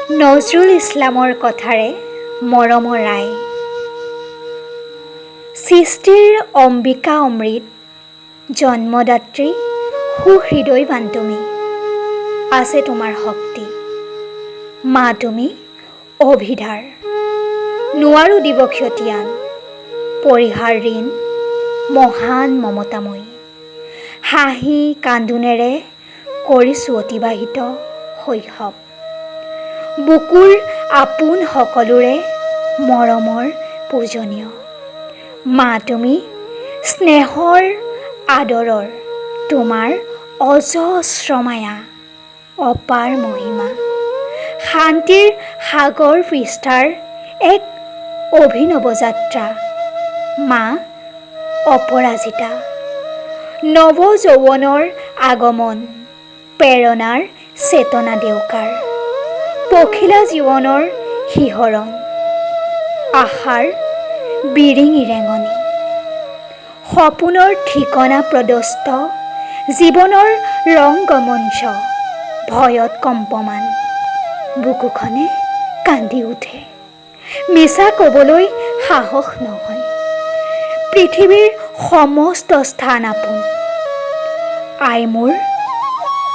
নজৰুল ইছলামৰ কথাৰে মৰমৰ আই। সৃষ্টিৰ অম্বিকা অমৃত জন্মদাত্ৰী সুহৃদয়বান তুমি, আছে তোমাৰ শক্তি। মা তুমি অভিধাৰ, নোৱাৰো দিব ক্ষতিয়ান, পৰিহাৰ ঋণ মহান মমতাময়ী। হাঁহি কান্দোনেৰে কৰিছোঁ অতিবাহিত শৈশৱ। বুকুৰ আপোন সকলোৰে মৰমৰ পূজনীয়। মা তুমি স্নেহৰ আদৰৰ, তোমাৰ অজস্ৰ মায়া, অপাৰ মহিমা। শান্তিৰ সাগৰ পৃষ্ঠাৰ এক অভিনৱ যাত্ৰা, মা অপৰাজিতা। নৱ যৌৱনৰ আগমন, প্ৰেৰণাৰ চেতনা ডেউকাৰ, পখিলা জীৱনৰ শিহৰণ, আশাৰ বিৰিঙি ৰেঙনি। সপোনৰ ঠিকনা প্ৰদস্ত, জীৱনৰ ৰংগমঞ্চ ভয়ত কম্পমান, বুকুখনে কান্দি উঠে। মিছা ক'বলৈ সাহস নহয়, পৃথিৱীৰ সমস্ত স্থান আপোন। আই মোৰ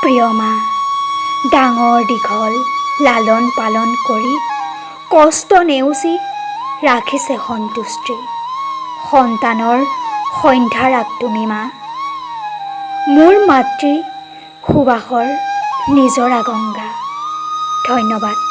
প্ৰিয় মা, ডাঙৰ দীঘল লালন পালন কৰি কষ্ট নেওচি ৰাখিছে সন্তুষ্টি। সন্তানৰ সন্ধ্যাৰাগ তুমি মা, মোৰ মাতৃ সুবাসৰ নিজৰা গংগা। ধন্যবাদ।